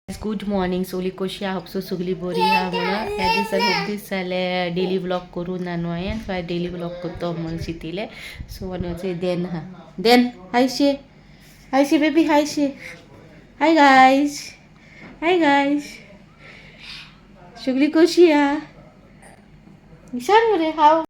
Good morning सगळी कशी आहा सो सगळी बरी आहा म्हणून ह्या दिसान खूब दीस जाले डेली व्लॉग करूं ना न्हू हांवें. सो हांवें डेली व्लॉग करतो म्हणून चिंतिलें. सो आनी देन आहा देन हायशे हायशे बेबी हायशे हाय गायज हाय गायज सगळी कशी आहा विचार मरे हांव.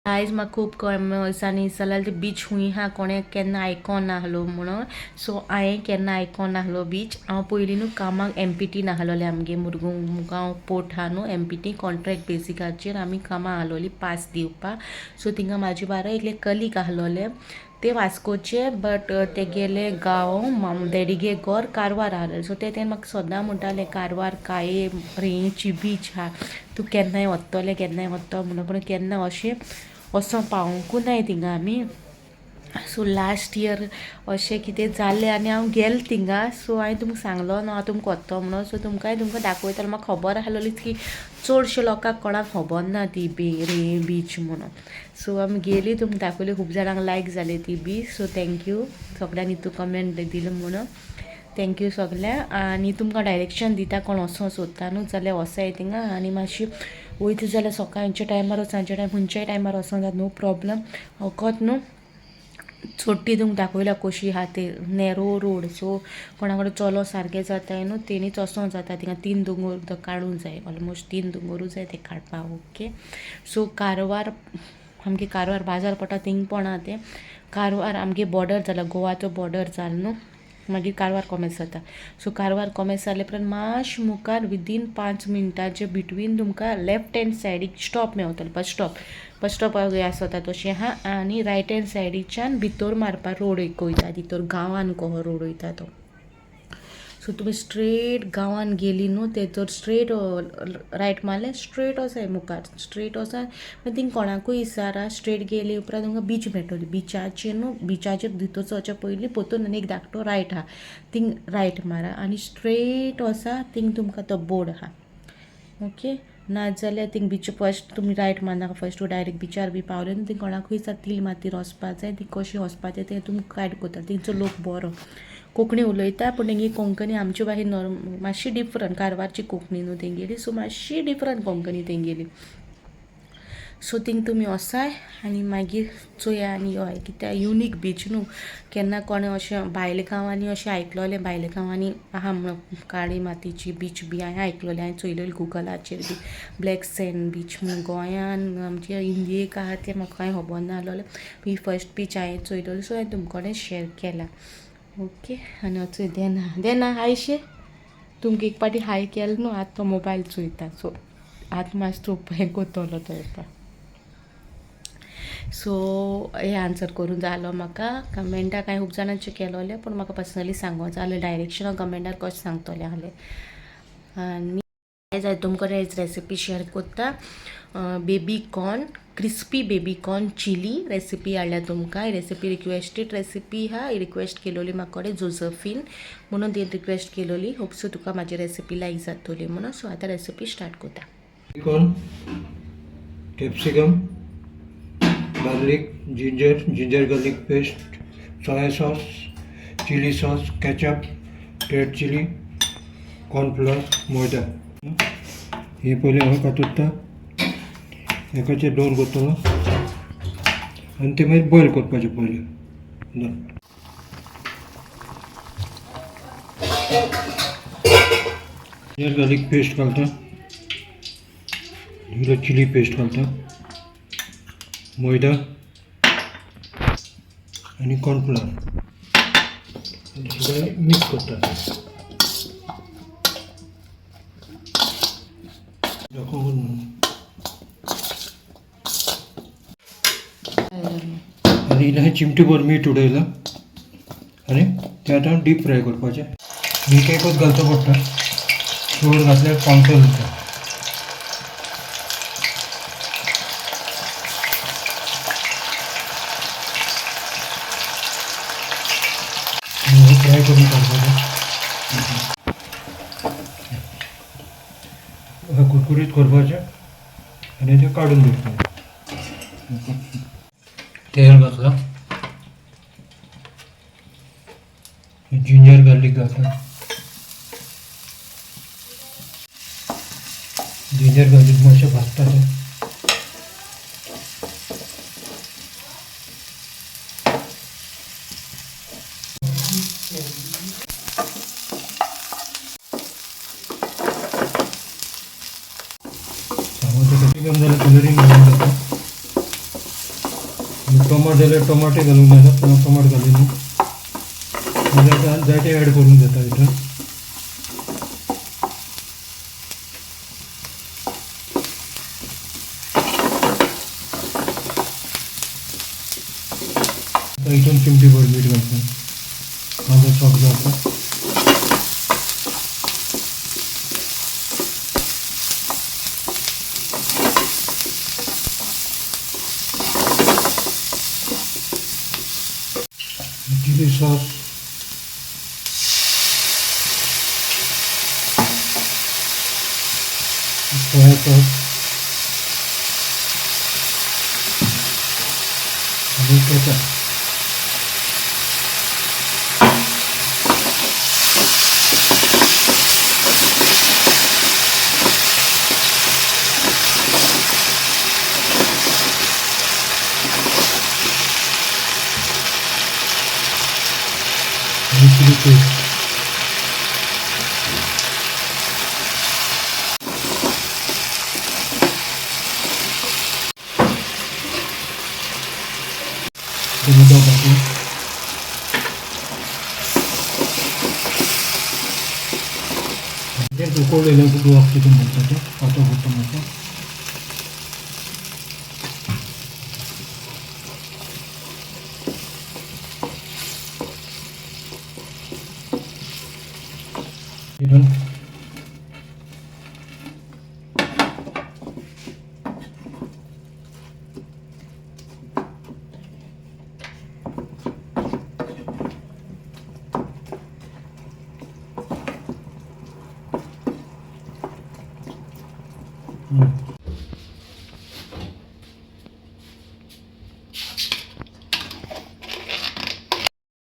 आयज म्हाका खूब कमी दिसांनी जाल्यार ते बीच खूंय आहा कोणें केन्ना आयकोन नाहलो म्हणून. सो हांवें केन्ना आयकोन नाहलो बीच. हांव पयलीं न्हू कामाक एमपीटीन आहलोलें आमगे मुरगांव पोर्ट आहा न्हू एमपीटी कॉन्ट्रॅक्ट बेजिकाचेर आमी कामां आहलोली पास दिवपाक. सो थिंगा म्हाजे बारा एकले कलीग आहलोले ते वास्कोचे बट तेगेले गांव डॅडीगे घोर कारवार आहलें. सो ते म्हाका सदां म्हणटाले कारवार कांय रेंची बीच आहा तूं केन्नाय वतलें केन्नाय वतलो म्हणून, पूण केन्ना अशें वचों पावोंकूय नाय थिंगा आमी. सो लास्ट इयर अशें कितें जालें आनी हांव गेलें थिंगा. सो हांवें तुमकां सांगलो न्हू हांव तुमकां वतलो म्हणून. सो तुमकांय तुमकां दाखयतलें. म्हाका खबर आहलोलीच की चडशे लोकांक कोणाक खबर ना ती रे बीच म्हणून. सो आमी गेली तुमकां दाखयली खूब जाणांक लायक जाली ती बीच. सो thank you सगळ्यांनी तूं कमेंट दिलें म्हणून thank you सगळ्यांक. आनी तुमकां डायरेक्शन दिता कोण वचों सोदता न्हू जाल्यार वचाय थिंगा. आनी मातशी वयता जाल्यार सकाळच्या टायमार सांजच्या टायम खंयच्याय टायमार वचों जाता नो प्रॉब्लम. फकत न्हू चोडटी तुमकां दाखयला कशी आहा ते नॅरो रोड. सो कोणा कडेन चलो सारकें जाता न्हू तेणीच वचों जाता थिंगा. तीन दोंगोर काडूंक जाय ऑलमोस्ट तीन दोंगोरूच जाय ते काडपाक. ओके सो कारवार आमगे कारवार बाजार पडटा थिंग पडना तें कारवार आमगे बॉर्डर जाला गोवाचो बॉर्डर जालो न्हू मागीर कारवार कॉमेस जाता. सो कारवार कॉमेस जाले उपरांत मातशें मुखार विदीन 5 मिनटांचे बिटवीन तुमकां लेफ्ट हँड सायडीक स्टॉप मेवतलो बस स्टॉप बस स्टॉपाक आसता तशें आहा. आनी रायट हँड सायडीच्यान भितर मारपा रोड एक वयता भितर गांवान कहो रोड वयता तो. सो तुमी स्ट्रेट गांवान गेली न्हू ते तर स्ट्रेट रायट मारलें स्ट्रेट वचाय मुखार स्ट्रेट वचाय मागीर थिंग कोणाकूय विचारा स्ट्रेट गेली उपरांत तुमकां बीच मेळटली. बिचाचेर न्हू बिचाचेर भितर सरच्या पयलीं परतून आनी एक धाकटो रायट आहा थिंग रायट मारा आनी स्ट्रेट वचा थिंग तुमकां तो बोर्ड आहा. ओके नाजाल्यार थिंग बीच फर्स्ट तुमी रायट मारनाका फर्स्ट डायरेक्ट बिचार बी पावले न्हू थिंग कोणाकूय विचार मातीर वचपा जाय ती कशी वचपाचें तें तुमकां गायड करता. तेंचो लोक बरो कोंकणी उलयता पूण तेंगे कोंकणी आमचे भाशेन नॉर्म मातशी डिफरंट कारवारची कोंकणी न्हू तेंगेली. सो मातशी डिफरंट कोंकणी तेंगेली. सो थिंग तुमी वचाय आनी मागीर चोया आनी यो. कित्याक युनीक बीच न्हू केन्ना कोणें अशें भायल्या गांवांनी अशें आयकलोलें भायल्या गांवांनी आहा म्हणून काळी मातीची बीच बी हांवें आयकलोलें हांवें चोयलेली गुगलाचेर बी ब्लॅक सँड बीच म्हणून गोंयान आमच्या इंडियेक आहा तें म्हाका कांय खबर नासलोलें. ही फर्स्ट बीच हांवें चोयलोली. सो हांवें तुमकां कडेन शेर केला. ओके आनी वचूं देना देना हायशे तुमकां एक पाटी हाय केलो न्हू आतां तो मोबायल चोयता. सो आतां मातसो हें करतलो तो येता. सो हे आन्सर करून जालो म्हाका कमेंटाक हांवें खूब जाणांचे केलोलें पूण म्हाका पर्सनली सांगो जालें डायरेक्शन हांव कमेंटार कशें सांगतलें आहलें. आनी आयज हांवें तुमकां आयज रेसिपी शेअर कोत्ता baby corn crispy baby corn chilli recipe हाडल्या तुमकां. ही रेसिपी रिक्वेस्टेड रेसिपी आहा. ही रिक्वेस्ट केलोली म्हाका कडेन जोजफीन म्हणून ती रिक्वेस्ट केलोली. होप सो तुका म्हाजी रेसिपी लायक जातली म्हणून. सो आतां रेसिपी स्टार्ट करता. Corn, capsicum, garlic, ginger, ginger garlic paste, soya sauce, chilli sauce, ketchup, red chilli, cornflour, मैदा. हे पयलीं हांव कातुत्ता एकाचे दोन करतलो आनी ते मागीर बॉयल करपाचे पयलीं. जिंजर गार्लीक पेस्ट घालता, इल्लो चिली पेस्ट घालता, मैदा आनी कॉर्नफ्लोर सगळें मिक्स करता. आनी इल्लें चिमटीभर मीठ उडयलां आनी तें आतां डीप फ्राय करपाचें. मीठ एकूच घालचो पडटा, चड घातल्यार पांगटो जाता. फ्राय करून काडपाचें, कुरकुरीत करपाचें आनी तें काडून दवरपाचें. तेल घातलां, जिंजर गार्लीक घातला, जिंजर गार्लिक मातशें भाजता तें. सांगू चिकन जाल्यार कलरींग घालूंक जाता. टोमाट जाल्यार टोमाटूय घालूंक जाता, पूण टोमाट घालिना. जाल्यार जायते ऍड करूंक जाता हितून. आतां हितून चिमटी भर मीठ घालता, कांदो सॉफ्ट जावपाक. Chilli sauce, soya sauce आनी केचप. आनी चिली पेस्ट. टोमॅटो घातले. तें उकडलेलें गुवाक तितून घालता, तें पातळ करता मातशें. हितून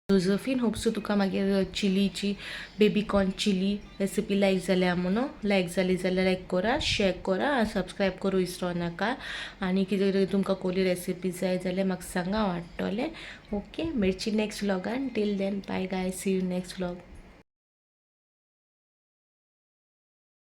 जोजफीन, होप सो तुका मागीर चिलीची, baby corn chilli recipe लायक जाल्या म्हणून. लायक जाली जाल्यार लायक करा, शेअर करा आनी सबस्क्रायब करूं विसरो नाका. आनी कितें तरी तुमकां कोली रेसिपी जाय जाल्यार म्हाका सांगा, हांव हाडटलें. ओके, मेळची next व्लॉगान. Till then, bye guys, see you next vlog.